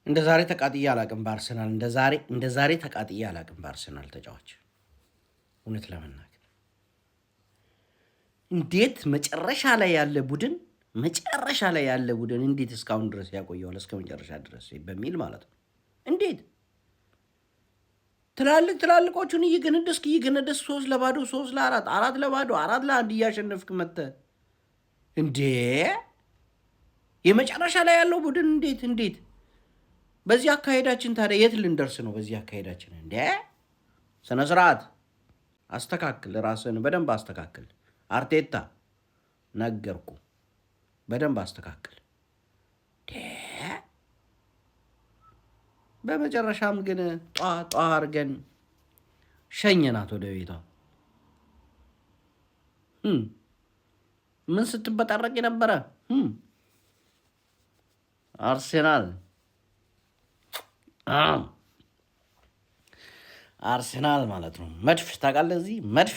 እንደ ዛሬ ተቃጥዬ አላቅም በአርሰናል፣ እንደ ዛሬ ተቃጥዬ አላቅም በአርሰናል ተጫዋች። እውነት ለመናገር እንዴት መጨረሻ ላይ ያለ ቡድን፣ መጨረሻ ላይ ያለ ቡድን እንዴት እስካሁን ድረስ ያቆየዋል እስከ መጨረሻ ድረስ በሚል ማለት ነው። እንዴት ትላልቅ ትላልቆቹን እየገነደስክ እየገነደስክ 3-0፣ 3-4፣ 4-0፣ 4-1 እያሸነፍክ መጥተህ እንዴ የመጨረሻ ላይ ያለው ቡድን እንዴት በዚህ አካሄዳችን ታዲያ የት ልንደርስ ነው? በዚህ አካሄዳችን እንዴ፣ ስነ ስርዓት አስተካክል፣ ራስህን በደንብ አስተካክል። አርቴታ ነገርኩ፣ በደንብ አስተካክል። በመጨረሻም ግን ጧ ጧ አድርገን ሸኘናት ወደ ቤቷ። ምን ስትበጣረቅ ነበረ? አርሴናል፣ አርሴናል ማለት ነው። መድፍ ታውቃለህ? እዚህ መድፍ